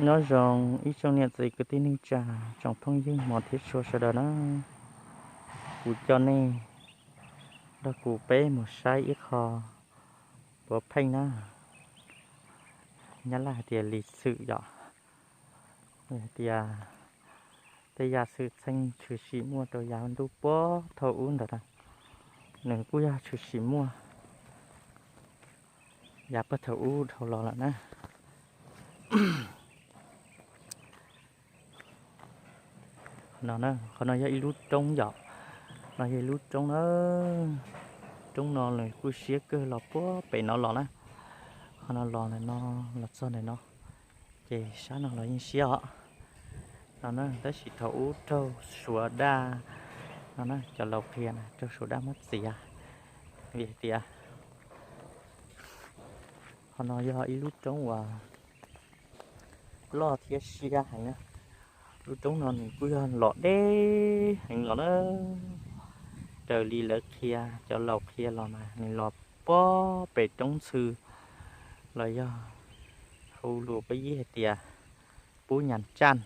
Nyob zoo ib tsoom niam txiv kwv tij neej tsa, tsoom phooj ywg hmov thiab tshua sawv daws na. Kuv coj nej nrog kuv peb mus saib ib qho puav pheej na. Nyab laj hais tias lis xwm yom, hais tias tej yam xwm txheej tshwm sim muaj rau yav ntuj puag thaum ub ntawd na, nws kuj yog tshwm sim muaj yav puag thaum ub dhau los lawm na. Qhov no na, qhov no yog ib lub roob yom, no yog ib lub roob na. Roob no nws kuj siab kawg los puag pem no los na. Qhov no los ntawm no, los txog ntawm no, ces sab no los yeej siab os. No na, tab sis thaum ub raug Suav daj no na, cov laus qhia na, raug Suav daj muab txiav. Vim hais tias qhov no yog ib lub roob uas loj thiab siab heev na. Lub roob no nws kuj yog los deb heev los na. Raws li lawv qhia, cov laus qhia los mas nws los puag pem roob ntxhw, los yog hu lus pab yib hais tias pub nyas tsaj,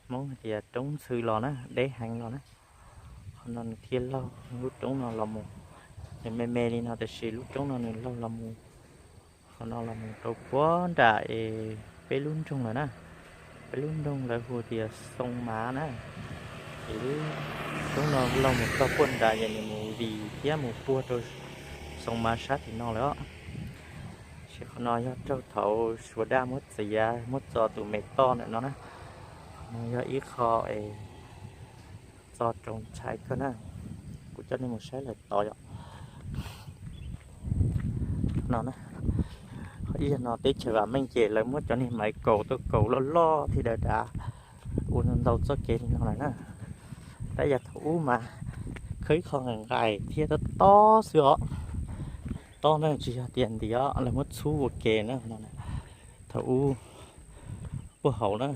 Hmoob hais tias roob ntxhw los na, deb heev los na. Qhov no nws thiaj laug lub roob no los mus, nws me me li no tab sis lub roob no nws laug los mus, qhov no los mus rau puag nram es peb lub nroog lawm na. Peb lub nroog lawv hu tias Xoo Mav na. Ces lub roob no laug mus txog puag nram ces nws mus vim thiab mus puag rau Xoo Mav sab tim no lawm os. Ces qhov no yog raug thaum Suav daj muab txiav muab txo tus me toj ntawm no na. Qhov no yog ib qho es txo rau ntshai kawg na. Kuv coj nej mus saib lawm tod yom. No, ib yam no teb chaws vam meej ces lawv muab cov niag maiv kaus tuaj kaus loj loj thiab dav dav ua ntau txoj kev li no lawm na. Tab yam thaum ub mas khawb ib qho nqaim nqaim thiab tob tob xwb os. Tob na, tsis yog tias ntiav, lawv muab txhub ua ke na. Thaum ub puag hauv na,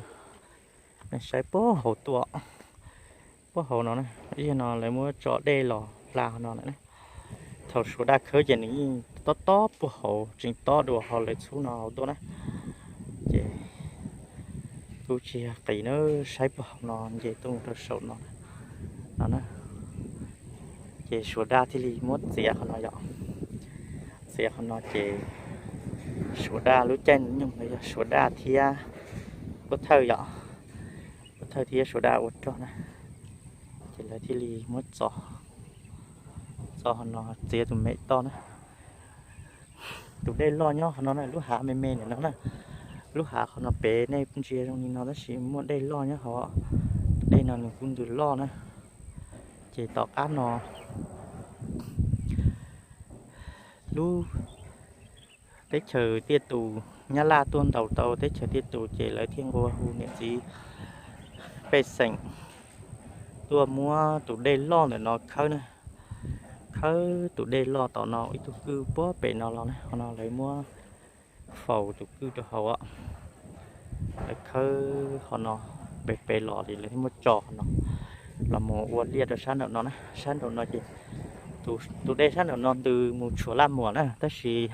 nej saib puag hauv tuaj, puag hauv no na, ib yam no lawv muab tso dej los hla no lawm na. Thaum Suav daj khawb ces nws yeej tob tob puag hauv, tseem tob dua ho lawv txhub no hauv tuaj na. Ces kuj tsis yog qis na, saib puag hauv no nce tuaj mus rau saum no, no na. Ces Suav daj thiaj li muab txiav qhov no yom. Txiav qhov no ces Suav daj lub caij nyoog no yog Suav daj thiab Pub Thawj yom. Pub Thawj thiab Suav daj ua rog na, ces lawv thiaj li muab txo, txo qhov no txiav tus me toj na. Tus dej loj nyob qhov no na, lub hav me me ntawm no na. Lub hav qhov no pem nej ntsia zoo li no tab sis muaj dej loj nyob hauv. Dej no nws kuj ntws loj na. Ces tom qab no lub teb chaws tiaj tus, Nyab Laj tuaj ntaus tau teb chaws tiaj tus ces lawv thiaj nqua hu niam txiv pej xeem tuaj muab tus dej loj ntawm no khawb na. Khawb tus dej loj tom no ib tug kwj puag pem no los na, qhov no lawv muab faus tus kwj rau hauv. Lawv khawb qhov no pem pem los ces lawv thiaj muab tso qhov no los mus ua liaj rau sab nraum no na. Sab nraum no ces tus dej sab nraum no ntws mus tshuav Laj Muas na, tab sis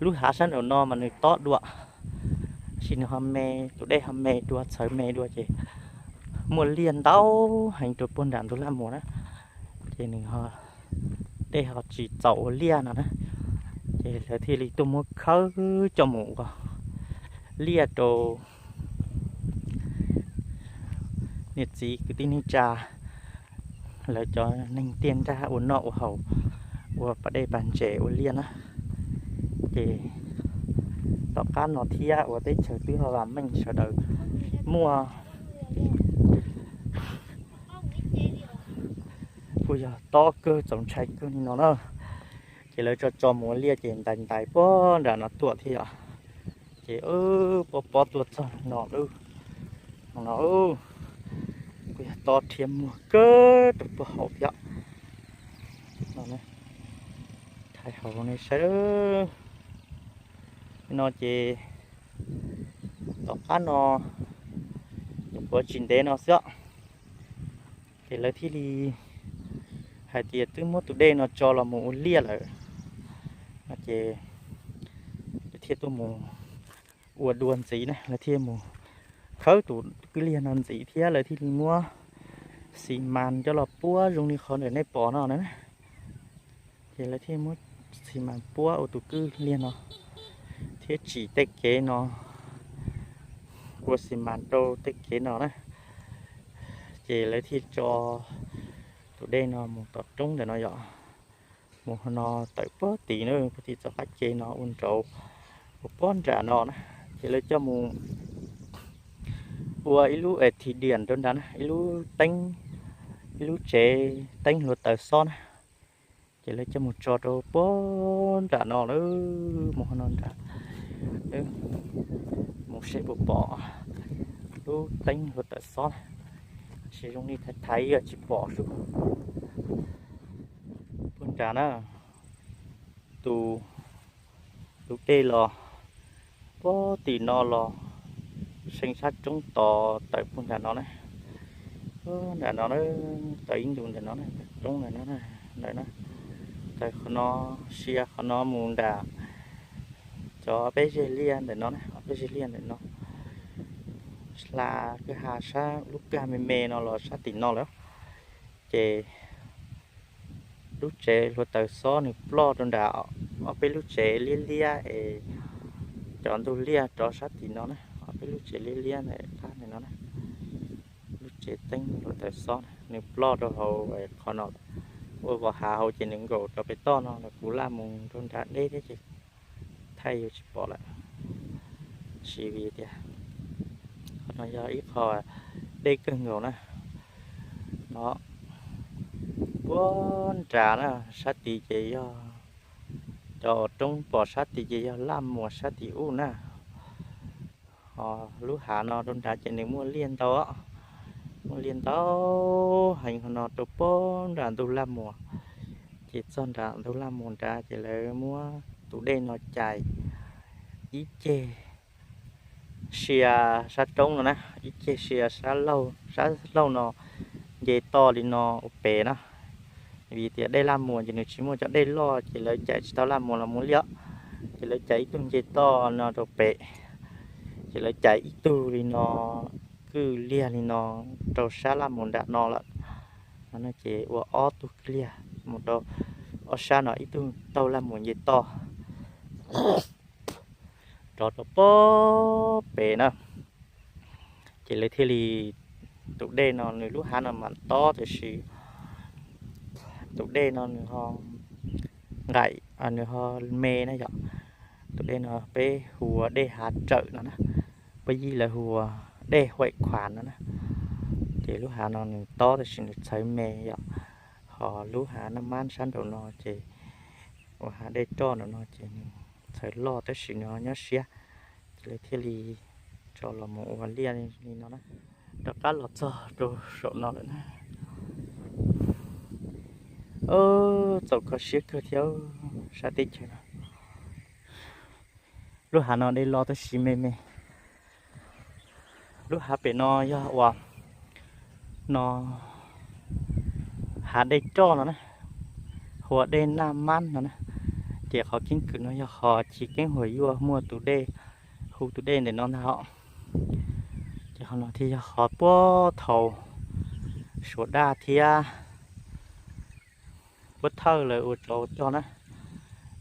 lub hav sab nraum no mas nws tob dua, tab sis nws ho me, tus dej ho me dua, txhawv me dua ces muaj liaj ntau heev rau puag nram ntug Laj Muas na, ces nws ho, dej ho tsis txaus ua liaj no na, ces lawv thiaj li tuaj muab khawb coj mus ua liaj rau niam txiv kwv tij neej tsa, lawv cov neeg tiaj nrag ua noj ua haus, ua pas dej pas ntses ua liaj na. Ces tom qab no thiab uas teb chaws twb ho vam meej sawv daws muaj, kuj yog tob kawg txaus ntshai kawg li no na. Ces lawv tso tso mus ua liaj ces ntais ntais puag nram no tuaj thiab yom. Ces pob pob tuaj txog no lawm, no kuj yog tob rhiab muag kawg rau puag hauv thiab. Thaij hauv nej saib no ces tom qab no, nyuam qhuav tsis ntev no xwb, ces lawv thiaj li hais tias twb muab tus dej no tso los mus ua liaj lawm, ces thiaj tuaj mus ua dua ntxiv na, lawv thiaj mus khawb tus kwj liag no ntxiv thiab lawv thiaj li muab xi mas coj los puab zoo li qhov ntawm nej pom no na. Ces lawv thiaj muab xi mas puab ua tus kwj liag no thiab tsim tej kev no, ua xi mas rau tej kev no na. Ces lawv thiaj tso tus dej no mus tom roob ntawm no yom, mus no tawm puag tim na, puag tim txoj qab ke no ua nraud, ua puag nram no na. Ces lawv coj mus ua ib lub es thi diam rau nrad na, ib lub teeb, ib lub tsev teeb hluav taws xob na. Ces lawv coj mus tso rau puag nram no lawm, mus no nrad, mus seb puas pom lub teeb hluav taws xob na. Tab sis zoo li thaiv thaiv tsis pom lawm. Puag nrad na, tus, tus dej los puag tim no los seem sab roob tod tawm puag nram no na. Puag nram no na, tawm ib ntus ntawm no na, roob ntawm no na, ntawm no. Tawm qhov no, sia qhov no mus nram cov peb zeg liaj ntawm no na, peb zeg liaj ntawm no. Hla kwj ha sab lub kwj ha me me no los sab tim no lawm. Ces lub tsev hluav taws xob nws ploj rau nram ob peb lub tsev liab liab es cov ntug liaj rov sab tim no na, ob peb lub tsev liab liab ntawm qab ntawm no na. Lub tsev teeb hluav taws xob nws ploj rau hauv qhov no, ua vos hav hauv ces nws nkaum rau pem toj no los kuv laj mus rau nrad deb thiab ces thaij yuav tsis pom lawm. Tab sis vim tias qhov no yog ib qho deb kawg nkaus na. No, puag nrad na, sab tid ces yog, cov roob pom sab tid ces yog Laj Muas sab tim ub na. Ho lub hav no rau nrad ces nws muaj liaj ntau, muaj liaj ntau heev, ho no rau puag nram ntug Laj Muas. Ces txog nram ntug Laj Muas nrad ces lawv muab tus dej no cais ib ceg sia sab roob no na, ib ceg sia sab laug, sab laug no nce toj li no ua pem na. Vim tias dej Laj Muas ces nws tsis muaj cov dej loj ces lawv cais tsis tau Laj Muas los mus liaj, ces lawv cais ib tug nce toj no rau pem, ces lawv cais ib tug li no, kwj liag li no rau sab Laj Muas nram no lawm. No ces ua ob tug kwj liag mus rau ob sab no, ib tug taug Laj Muas nce toj rov rau puag pem na. Ces lawv thiaj li, tus dej no nws lub hav no mas tob tiam sis tus dej no nws ho nqaim, nws ho me na yom. Tus dej no peb hu ua dej Hav Rawm no na, Paj Yij lawv hu ua dej Huaim Khuam no na. Ces lub hav no nws tob tab sis nws txhawv me yom, ho lub hav Naj Mab sab nraum no ces ua hav dej roj nraum no ces nws txhawv loj tab sis nws ho nyob siab, ces lawv thiaj li tso los mus ua liaj li no na. Rov qab los txog rau saum no lawm na. Txaus kho siab kawg thiab sab teb chaws no. Lub hav no dej loj tab sis me me. Lub hav pem no yog uas no hav dej roj no na, hu ua dej Naj Mab no na. Ces qhov keeb kwm no yog qhov chiv keeb huam yuaj muaj tus dej, hu tus dej ntawm no ntag os. Ces qhov no thiaj yog qhov puag thaum Suav daj thiab Pub Thawj lawv ua tsov ua rog na,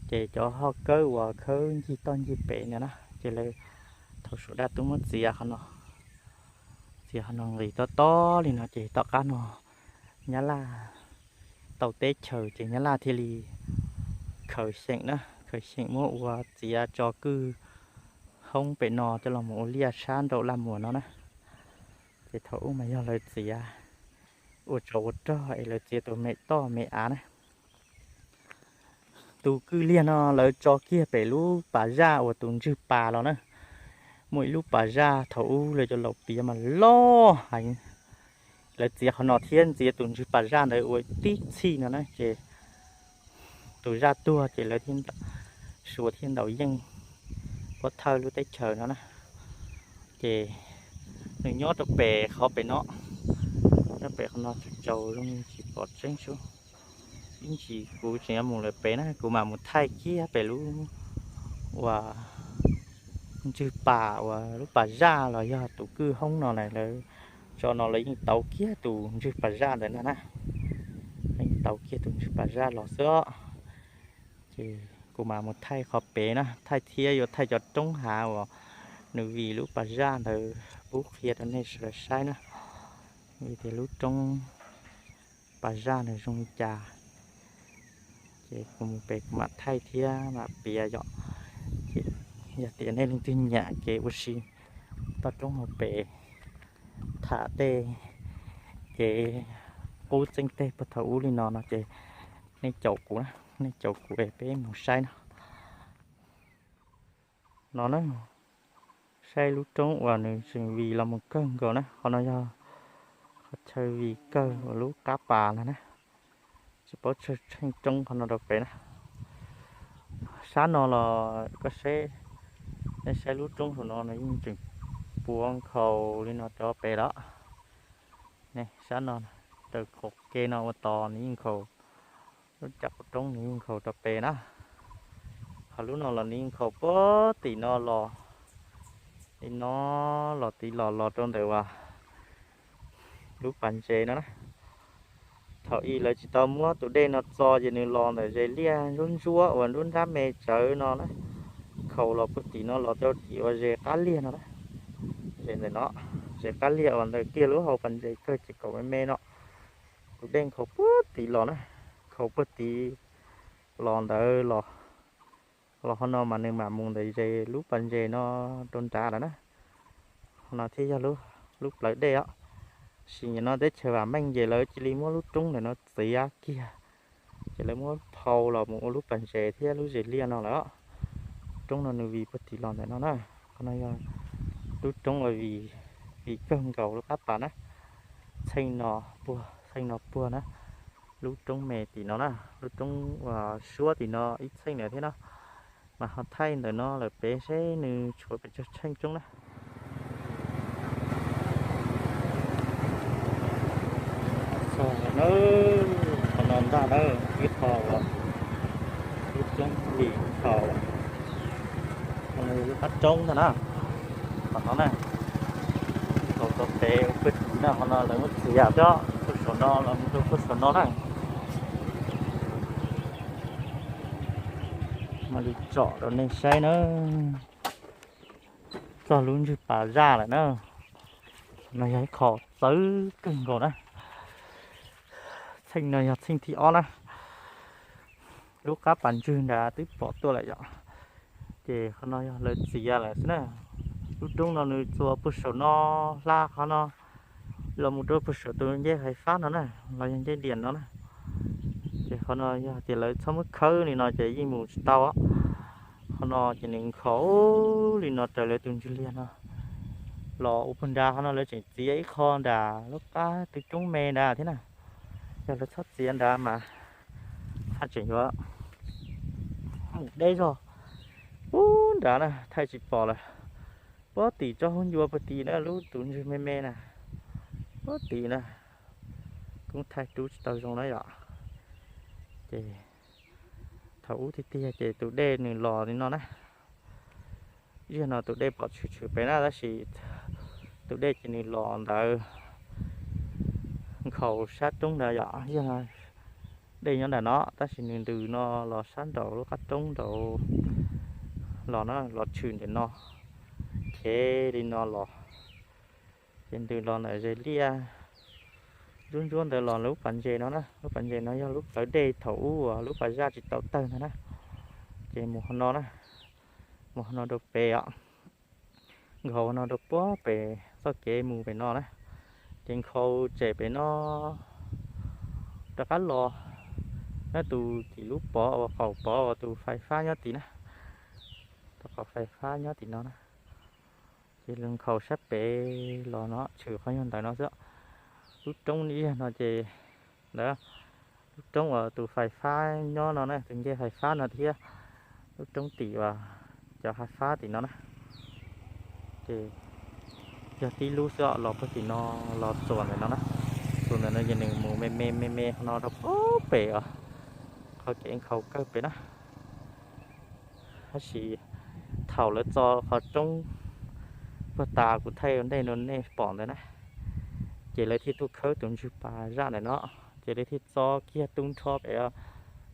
ces cov hauj kawb uas khawb ncig toj ncig pem ntawd na, ces lawv thaum Suav daj tuaj muab txiav qhov no, txiav qhov no nqis tob tob li no ces tom qab no Nyab Laj tau teb chaws ces Nyab Laj thiaj li khaws xyeem na, khaws xyeem muab ua txiav tso kwj hoob pem no coj los mus ua liaj sab nraum Laj Muas no na. Ces thaum ub mas yog lawv txiav ua tsov ua rog es lawv txiav tus me toj me av na. Tus kwj liag no lawv tso kiag pem lub pas zaj uas tus ntswg pas los na. Muaj ib lub pas zaj thaum ub lawv cov laus piav mas loj heev. Lawv txiav qhov no thiab ntxiav tus ntswg pas zaj ntawd ua tib txhij no na ces tus zaj tuag ces lawv thiaj, Suav thiaj ntaus yeej Pub Thawj lub teb chaws no na. Ces nws nyob rau pem qhov pem no, nyob pem qhov no tsaus zoo tsis pom tseeb su. Ib ntsis kuv tseem yuav mus lawm pem na, kuv mam mus thaij kiag pem lub uas Ntswg pas uas lub pas zaj los yog tus kwj hoob no na, lawv tso no lawv yeej tau kiag tus ntswg pas zaj ntawd no na. Yeej tau kiag tus ntswg pas zaj los xwb os. Ces kuv mam mus thaij qhov pem na, thaij thiab yuav thaij cov roob hav uas nws vim lub pas zaj ntawd pub qhia rau nej sawv daws saib na. Vim tias lub roob pas zaj nws zoo li cas, ces kuv mus pem kuv mam thaij thiab mam piav yom. Ces yog tias nej leej twg nyiam kev ua si toj roob hauv pes, tham tej kev qub txeej teg puag thaum ub li no no ces nej caum kuv na, nej caum kuv es peb mus saib no. No na, saib lub roob uas nws tseem vim los mus kawg nkaus na, qhov no yog qhov chaw vim kawg uas lub qab pas no na. Tsis paub tsheej roob qhov no rau pem na. Sab no los koj saib, nej saib lub roob saum no nws yeej tseem puav nkhaus li no rau pem lawm. Sab no, raws qhov ke no ua tod nws yeej nkhaus, lub cam qaum roob nws yeej nkhaus rau pem na. Ho lub no los nws yeej nkhaus puag tim no los, tim no los, tim los los rau ntawm uas lub pas ntses no na. Thaum ub lawv tsis tau muab tus dej no txo ces nws los ntawm ze liaj ntsuab ntsuab uas nruab nrab me tsawv no na, nkhaus los puag tim no los rau tim uas ze qab liaj no na. Ze ntawm no, ze qab liaj uas ntawm kiag lub hau pas ntses kawg ces kaum me me no. Tus dej nkhaus puag tim los na, nkhaus puag tim los ntawd los, los qhov no mas nws mam mus ntawm ze lub pas ntses no rau nrad lawm na. Qhov no thiaj yog lub plawv dej os. Sim nim no teb chaws vam meej ces lawv cia li muab lub roob ntawm no txiav kiag, ces lawv muab phau los mus ua lub pas ntses thiab lub zes liaj no lawm. Roob no nws vim puag tim los ntawm no na. Qhov no yog lub roob uas vim kawg nkaus lub qab pas na. Txheej no puag, txheej no puag na. Lub roob me tim no na, lub roob uas suab tim no ib txheej ntawd thiab na. Mas ho thaij ntawm no lawm pem seb nws tshuav pes tsawg txheej roob na. Qhov no ntag na, ib qho, lub roob vim thaum, lub qab roob ntag na. Qhov no na, thaum tau pem ua pawg tim na, qhov no lawv muab txiav thiab, puag saum no los mus rau puag saum no na. Mam li tsom rau nej saib na. Txog lub ntswg pas zaj lawm na. No yog ib qho txawv kawg nkaus na. Txheej no yog txheej thib ob na. Lub qab pas ntswg nrad twb pom tuaj lawm yom. Ces qhov no yog lawv txiav lawm xwb na. Lub roob no nws txuas puag saum no, hla qhov no los mus rau puag saum tus ncej fais fab no na, los yog ncej diam no na. Ces qhov no yog tias lawv txhob muab khawb li no ces yeej mus tsis tau. Qhov no ces nws nkhaus li no raws lawv tus ntswg liaj no los ua puag nrad. Qhov no lawv tseem txiav ib qho nram lub qab tw roob me nrad thiab na. Yog lawv txhob txiav nrad mas haj tseem yuav mus deb zog ub nrad na, thaij tsis pom lawm. Puag tim tsob hub ncua puag tim na, lub tus ntswg me me na, puag tim na, kuj thaij rub tsis tau zoo na yom. Ces thaum ub tiag tiag ces tus dej nws los li no na. Ziag no tus dej pom tshwm tshwm pem na, tab sis tus dej ces nws los ntawd nkhaus sab roob ntawd yom. Ziag no dej nyob nram no, tab sis nws ntws no los sab nraum lub qab roob nraud los na, los tshwm ntawm no, chev li no los, ces ntws los ntawm ze liaj ntsuab ntsuab ntawd los lub pas ntses no na. Lub pas ntses no yog lub plawv dej thaum ub uas lub pas zaj tsis tau tawg ntag na. Ces mus qhov no na, mus qhov no rau pem os, nkhaus qhov no rau puag pem txoj kev mus pem no na. Ces nkhaus tsem pem no rov qab los, nyob tus tim lub pov uas qaum pov uas tus fais fab nyob tim na, tus qaum fais fab nyob tim no na. Ces nkhaus sab pem los no tshwm qhov nyuag ntawd no xwb. Lub roob ib yam no ces ntawd, lub roob uas tus fais fab nyob no na, tus ncej fais fab no thiab lub roob tim uas cov hav fab tim no na. Ces yog tib lub xwb os, los puag tim no los txuas ntawm no na. Txuas ntawm no ces nws mus me me me me qhov no rau puag pem os, qhov kev nkhaus kawg pem na. Tab sis Thaum lawv txo qhov roob puag ta kuv thaij ua ntej rau nej pom ntawd na, ces lawv thiaj tuaj khawb tus ntswg pas zaj ntawm no, ces lawv thiaj txo kiag tu nrho pem,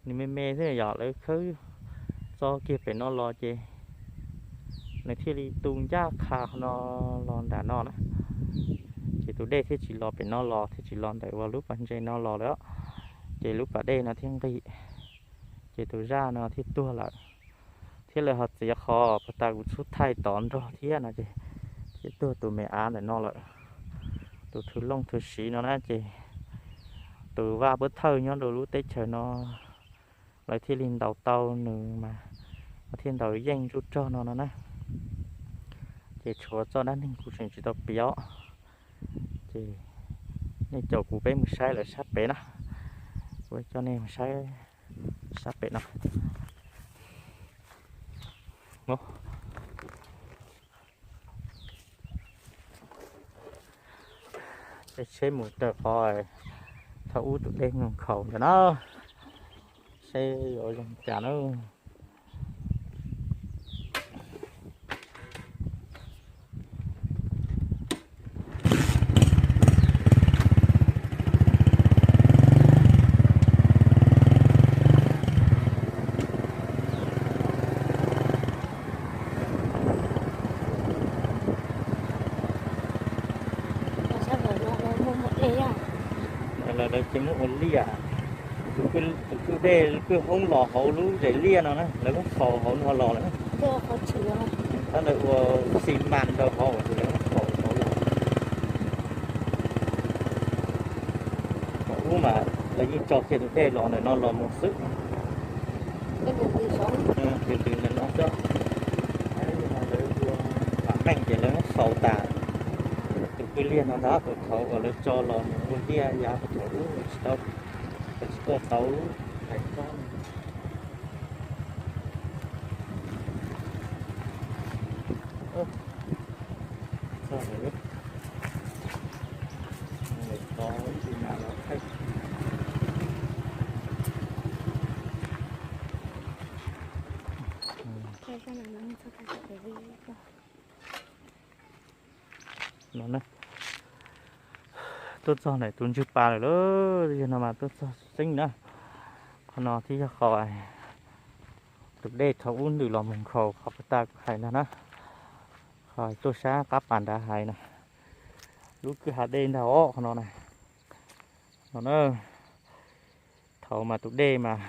nws me me xwb yom, lawv khawb txo kiag pem no los ces nws thiaj li tu ncaj qha no los nram no na. Ces tus dej thiaj tsis los pem no los, thiaj tsis los ntawm uas lub pas ntses no los lawm, ces lub pas dej no thiaj nqig, ces tus zaj no thiaj tuag lawm. Thiab lawv ho txiav qhov puag ta kuv txhub thaij tod nrog thiab no ces, ces tuag tus me av ntawm no lawm. Tus thwv looj thwv siv no na ces tus vaj pov thawj nyob rau lub teb chaws no, lawv thiaj li ntaus tau nws mas, thiaj ntaus yeej ntsuj rog no no na. Ces tshuav txoj dab neeg kuv tseem tsis tau piav, ces nej caum kuv peb mus saib lawm sab pem na. Kuv coj nej mus saib sab pem no. Peb tsheb mus raws qhov thaum ub tus dej nkhaus ntawd na, seb yuav zoo cas na. Lawv ces muab ua liaj, tus kwj dej kwj hoob los hauv lub zes liaj no na, lawv muab faus hauv no los lawm. Tab lawv ua xi mas rau hauv, lawv muab faus hauv los. Thaum ub mas lawv yeej tso kiag tus dej los ntawm no los mus xwb. Tus twg ntawm no xwb, lawv ua vam meej ces lawv muab faus tas tus kwj liaj no ntag, tus thaud uas lawv tso los mus ua liaj yav thaum ub tsis tau, tsis tuaj tau lub hais txob. No na, tuaj txog ntawm tus ntswg pas lawm lauj, yog no mas tuaj txog xeeb na. Qhov no thiaj yog qhov tus dej thaum ub ntws los mus nkhaus qhov puag ta kuv hais ntag na. Qhov tuaj sab qab pas nrad hais na, lub kwj ha dej ntag os qhov no na. No na, thaum mas tus dej mas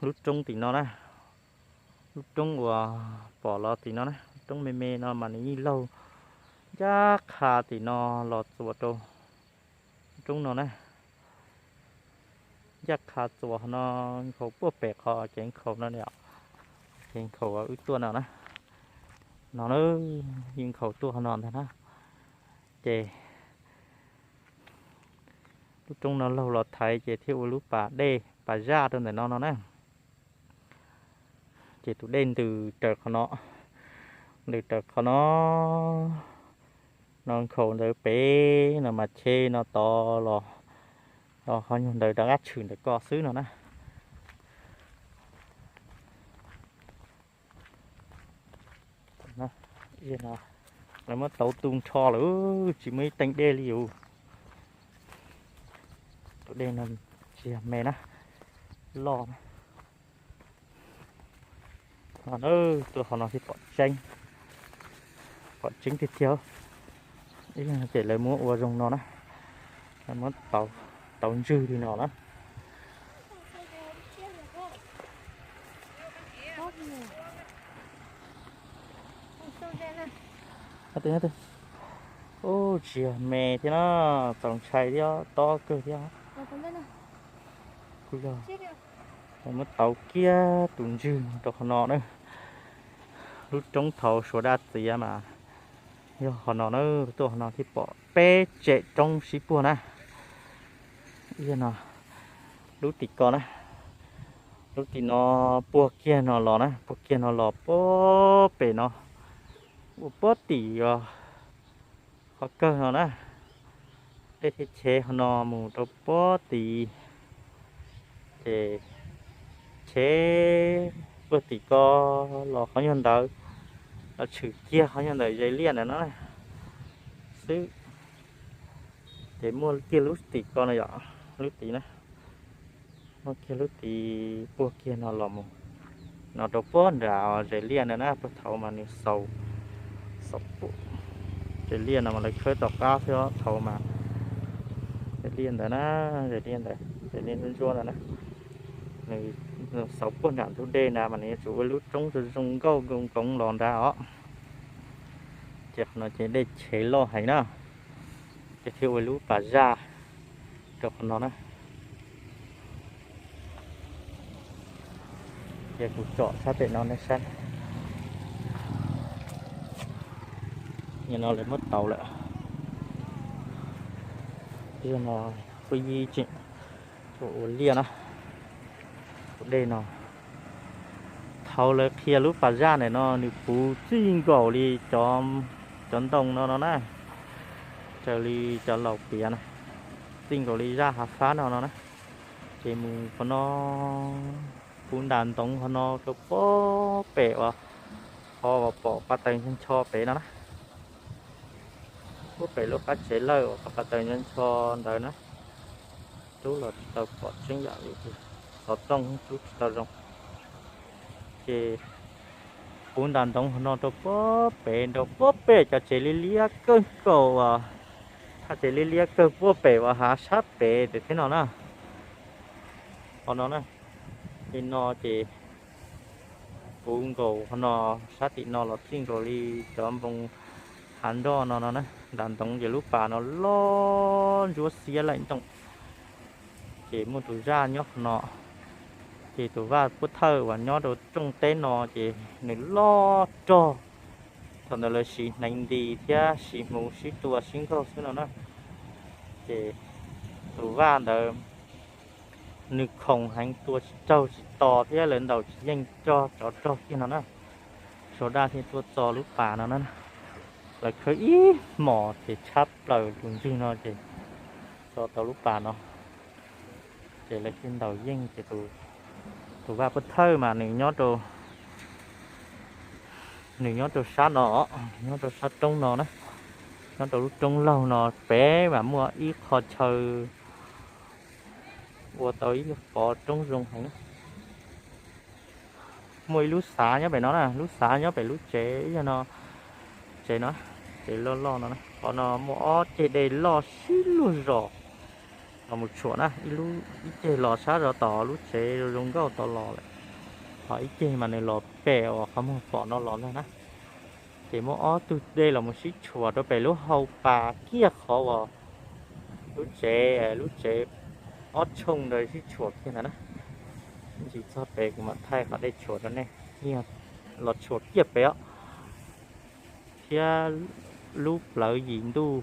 lub roob tim no na, lub roob uas pom los tim no na, lub roob me me no mas nws yeej laug ncaj qha tim no los txuas rau lub roob no na. Ncaj qha txuas no, nkhaus puag pem qhov kev nkhaus no, kev nkhaus wb tuaj no na. No na, yeej nkhaus tuaj qhov no ntag na. Ces lub roob no laug los thaiv ces thiaj ua lub pas dej pas zaj rau ntawm no no na. Ces tus dej ntws raws qhov no, ntws raws qhov no, no nkhaus ntawd pem no mas che no tod los, qhov nyuag ntawd rov qab tshwm ntawm ko xwb no na. Lawv muab tauv tu nrho lawm, tsis muaj ib teev dej li yus. Tus dej no tsis yog me na, loj na. Tuaj qhov no thiaj pom tseeb, pom tseeb tiag tiag. Ib yam ces lawv muab ua zoo no na, lawv muab tauv ntswg li no na. Ub, tsis yog me thiab na, txaus ntshai thiab, tob kawg thiab. Kuj yog muab tauv kiag tus ntswg rau qhov no na. Lub roob thaud Suav dab txiav mas yog qhov no na, tuaj qhov no thiaj pom peb tsem roob sib puag na. Ib yam no, lub tim ko na, lub tim no puag kiag no los na, puag kiag no los puag pem no, ua puag tim qhov kawg no na. Dej thiaj chev qhov no mus rau puag tid, ces chev puag tim ko los qhov nyuag ntawd, los tshwm kiag qhov nyuag ntawm zes liaj ntawd no xwb. Ces muaj kiag lub tim ko no yom, lub tid na, muaj kiag lub tid puag kiag no los mus no rau puag nram zes liaj ntawd na, puag thaum mas nws xaus, xaus zes liaj no mas lawv khawb tom qab xwb thaum mas zes liaj ntawd na, zes liaj ntawd, zes liaj ntsuab ntsuab ntawd na, nws xaus puag nram ntug dej na mas nws yuav tsum ua lub roob zoo zoo nkauj nkoos nkoos los nrad os. Ces qhov no ces dej chev loj heev na, ces thiaj ua lub pas zaj rau qhov no na. Ces kuv tsom sab pem no nej saib, no lawv muab tauv lawm. Yog no pub yib tseem ua liaj na, tus dej no. Thaum lawv qhia lub pas zaj ntawm no nws puv txij nkaus li cov ntoo no no na, raws li cov laus piav na, txij nkaus li zaj hav fab no no na. Ces mus qhov no, puv ntas ntoov qhov no rau puag pem uas qhov uas pom pas taws ncho ncho pem no na, puag pem lub qab tsev lawj uas qhov pas taws ncho ncho ntawd na. Rub los tsis tau pom tseeb yam li, xov tooj rub tsis tau zoo. Ces puv ntas ntoov qhov no rau puag pem, rau puag pem cov tsev liab liab kawg nkaus, thaj tsev liab liab kawg puag pem uas hav sab pem tes thiab no na. Qhov no na, li no ces puv nkaus qhov no, sab tim no los txij nkaus li cov npoo hav nroj no no na. Ntas ntoov ces lub pas no loj ntsuab xiab laim ntooj. Ces muaj tus zaj nyob qhov no, ces tus vaj pub thawj uas nyob rau rooj teb no ces nws loj rog. Thaum ntawd lawv siv hneev nti thiab siv hmuv sib tua sib nkaug xwb no na. Ces tus vaj ntawd nws khoom heev, tua tsis raug tsis to thiab lawv ntaus tsis yeej, rog tsov rog kiag no na. Sawv daws thiaj tuaj txo lub pas no na. Lawv khawb ib hmos ces tshab plaws tus ntswg no ces txo tau lub pas no. Ces lawv thiaj ntaus yeej ces tus vaj pub thawj mas nws nyob rau sab no, nyob rau sab roob no na, nyob rau lub roob laug no. Pem mas muaj ib qho chaw ua tau ib lub pov roob zoo heev. Muaj ib lub xav nyob pem no na, lub xav nyob pem lub tsev, yog no, tsev no, tsev loj loj no na. Qhov no muaj ob ceg dej loj sib luag zos los mus tshuam na, ib lub, ib ceg los sab zov tom lub tsev zoo nkauj tod los lawm, ho ib ceg mas nws los pem uas qhov muag pom no los ntag na. Ces muaj ob tug dej los mus sib tshuam rau pem lub hau pas kiag qhov uas lub tsev, lub tsev ob tshooj ntawd sib tshuam kiag ntawd na. Ntsis txog pem kuv mam thaij qhov dej tshuam rau nej, los tshuam kiag pem os. Thiab lub plawv yim ntuj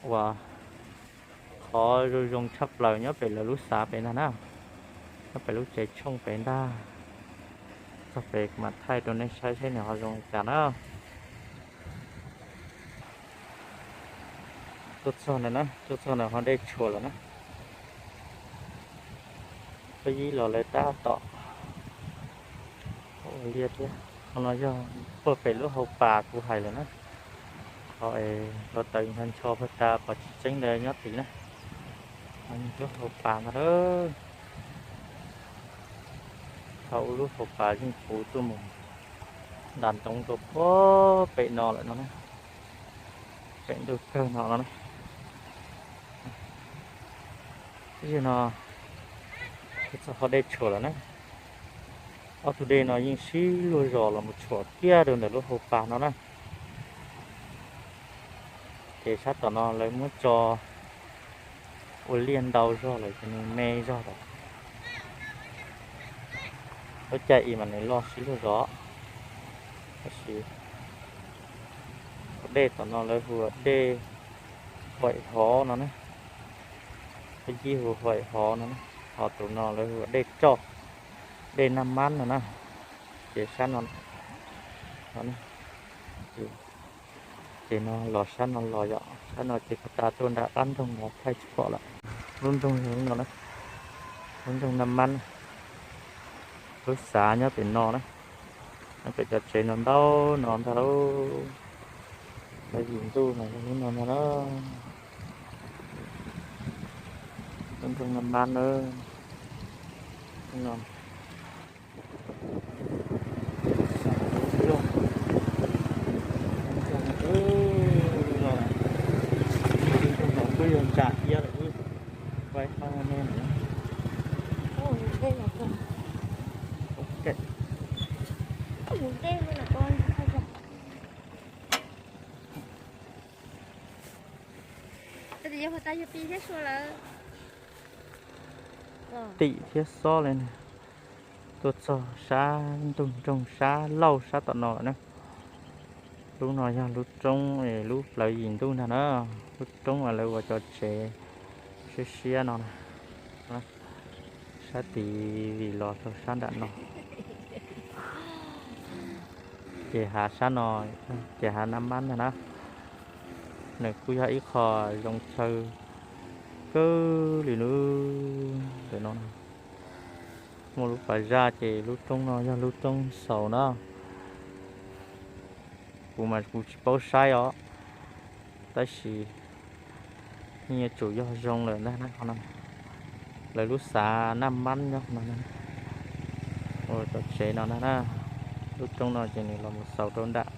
uas qhov zoo zoo tshaj plaws nyob pem lawv lub xav pem ntag na, nyob pem lub tsev tshooj pem ntag. Txog pem kuv mam thaij rau nej saib seb nws ho zoo li cas na. Tuaj txog ntawd na, tuaj txog ntawd ho dej tshuam lawm na. Peb yib los lawv tab tom ua liaj thiab. Qhov no yog puag pem lub hau pas kuv hais lawm na. Qhov es hluav taws ncho ncho puag ta pom tsis tseeb ntawd nyob tid na. Lub hau pas ntag. Thaum ub lub hau pas yeej puv tuaj mus ntas ntoov rau puag pem no lawm no na. Pem ntug kawg no no na. Ib zaug no txog qhov dej tshuam lawm na. Ob tug dej no yeej sib luag zos los mus tshuam kiag rau ntawm lub hau pas no na. Ces sab tom no lawv muab tso ua liaj ntau zog lawm ces nws me zog lawm. Lub caij ib mas nws loj sib luag zos, tab sis dej tom no lawv hu ua dej Huaim Hov no na, peb yib hu Huaim Hov no, ho tus no lawv hu ua dej Roj, dej Naj Mab no na. Ces sab no, ces no los sab no los yom, sab no ces puag ta tuaj nram qab nroog no thaij tsis pom lawm. Lub nroog no, lub nroog Naj Mab, Lub xav nyob pem no na, nyob pem cov tsev no ntau no ntag lauj. Lawv yim ntuj mas yog lub no ntag na. Lub nroog Naj Mab na. No. Kuj yog ntsam iab lawm. Tim thiab xob li, tuaj txog sab ntug nroog sab laug sab tom no lawm na. Lub no yog lub roob, lub plawv yim ntuj ntag na. Lub roob uas lawv ua cov tsev siab siab no na. Sab tid vim los rau sab nram no. Ces hav sab no, ces hav Naj Mab ntag na. Nws kuj yog ib qho zoo chaw kawg li lub ntawm no. Muaj lub pas zaj ces lub roob no yog lub roob xaus na. Kuv mas kuv tsis paub saib os, tab sis yeej yuav tsum yog zoo lawm ntag na. Lawv lub xav Naj Mab nyob no, ua cov tsev no ntag na. Lub roob no ces nws los mus xaus rau nram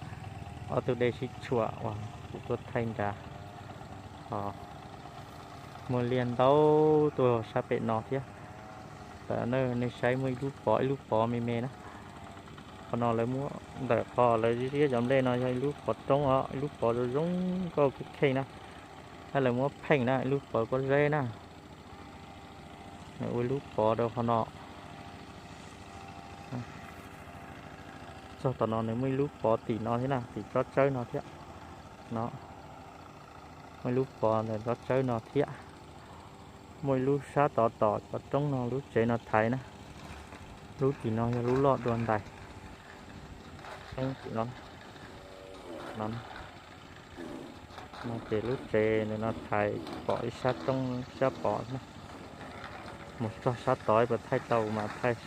ob tug dej sib tshuam uas kuv tuaj thaij nrad. Ho muaj liaj ntau tuaj sab pem no thiab. Tam no nej saib muaj ib lub pov, ib lub pov me me na. Qhov no lawv muab ntawm qhov lawv ziab cov nplej no yog ib lub pov roob os, ib lub pov zoo zoo nkauj kheej kheej na. Thiab lawv muab pheej na, ib lub pov pob zeb na. Nws ua ib lub pov rau qhov no. Txog tom no nws muaj ib lub pov tim no thiab na, tim tsob tsawb no thiab. No, muaj ib lub pov ntawm tsob tsawb no thiab. Muaj ib lub sab tod tom cov roob no lub tsev no thaiv na. Lub tim no yog lub loj dua ntais. Tim no, no, no ces lub tsev ntawm no thaiv pom ib sab roob sab pov na. Mus txog sab tod puas thaij tau mas thaij.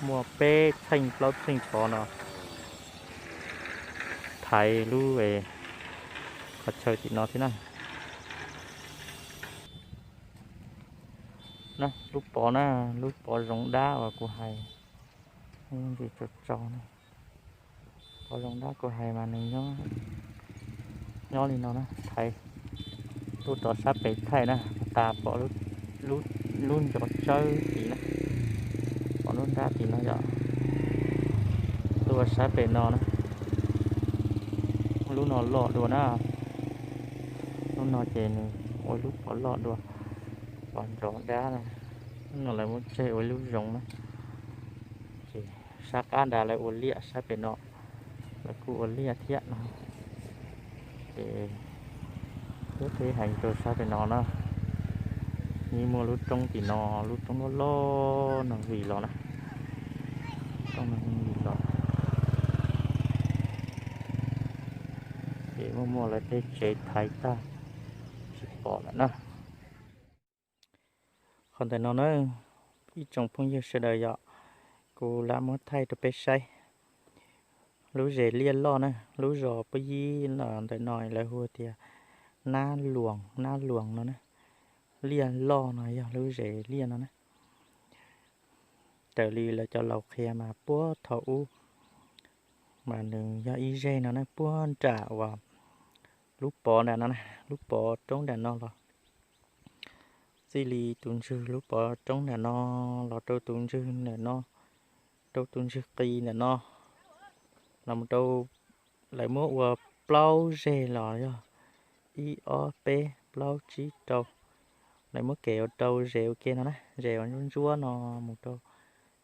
Muaj peb txheej plaub txheej pov no thaiv lub qhov chaw tim no thiab na. Lub pov na, lub pov zoov dab uas kuv hais, ntsis tsaus tsaus na. Pov zoov dab kuv hais mas nws nyob li no na, thaiv tuaj rov sab pem thaij na, tas pom lub ncov tsawb tid na, pom lub nrab tim no yom, tuaj sab pem no na. Lub no loj dua na, lub no ces nws ua lub pov loj dua, pov ncov dab na, lub no lawv muab tseg ua lub zoov na. Ces sab qab nrad lawv ua liaj, sab pem no lawv kuj ua liaj thiab no. Ces tuaj teb heev rau sab pem no na, yeej muaj lub roob tim no, lub roob loj loj no vim los na, roob no vim los. Ces muaj muaj lawv tej tsev thaiv tag tsis pom lawm na. Qhov ntawm no na, ib tsoom phooj ywg sawv daws yom, kuv lam muab thaij rau peb saib. Lub zes liaj loj na, lub zos Pub Yib los ntawm no lawv hu tias Nab Luas, Nab Luas no na. Liaj loj no yog lub zes liaj no na. Raws li lawv cov laus qhia mas puag thaum ub mas nws yog ib zeg no na, puag nram uas lub pov nram no na, lub pov roob nram no los, txij li tus ntswg lub pov roob nram no los rau tus ntswg nram no, rau tus ntswg qis nram no, los mus rau, lawv muab ua plaub zeg los yog ib ob peb plaub tsib rau, lawv muab kev ua rau zes ua ke no na, zes uas ntsuab ntsuab no mus rau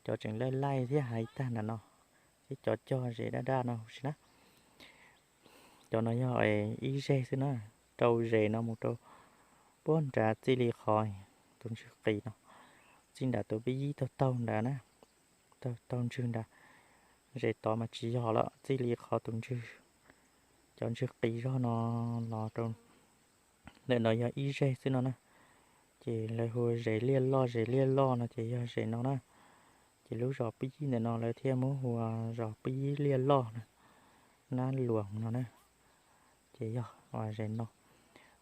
cov tseem laij laij thiab hais tag nram no, thiab cov cog zes daj daj no huv si na. Cov no yog ib zeg xwb na, rau zes no mus rau puag nrad txij li qhov tus ntswg qis no, txij nrad tus Pub Yib taug taug nrad na, taug taug ntswg nrad. Zes tod mas tsis yog lawm, txij li qhov tus ntswg, cov ntswg qis zog no los rau ntawm no yog ib zeg xwb no na. Ces lawv hu zes liaj loj, zes liaj loj no ces yog zes no na. Ces lub zos Pib Yib ntawm no lawv thiaj muab hu ua zos Pib Yib Liaj Loj na, Nab Luas no na. Ces yog zes no.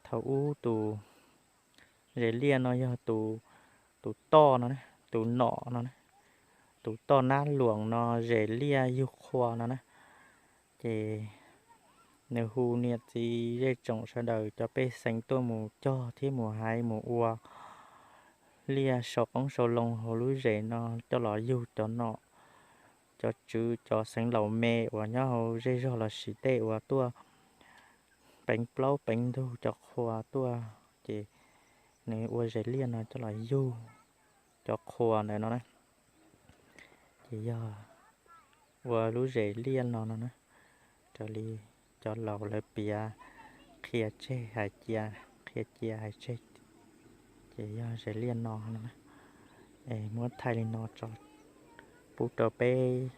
Thaum ub tus zes liaj no yog tus, tus toj no, tus nom no, tus toj Nab Luas no zes liaj yug qhua no na. Ces nws hu niam txiv zej tsoom sawv daws cov pej xeem tuaj mus cog thiab mus hais mus ua liaj sau qoob sau loo hauv lub zes no coj los yug cov nom, cov tswv, cov xeev laus me uas nyob hauv zej zog los sis tej uas tuaj peev plaub peev ntug cov qhua tuaj, ces nws ua zes liaj no coj los yug cov qhua ntawd no na. Ces yog ua lub zes liaj no no na, raws li cov laus lawv piav qhia tseg hais cia, qhia cia hais tseg, ces yog zes liaj no no na. Es muab thaij li no tso pub rau peb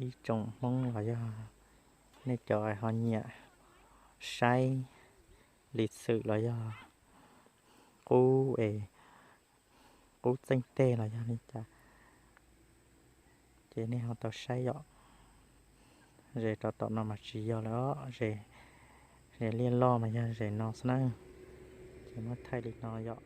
ib tsoom Hmoob los yog nej cov ho nyiam saib li xwm los yog qub es qub txeej teg los yog li cas, ces nej ho tau saib yom. Zes rov tom no mas tsis yog lawm os, zes, zes liaj loj mas yog zes no xwb na. Ces muab thaij li no yom.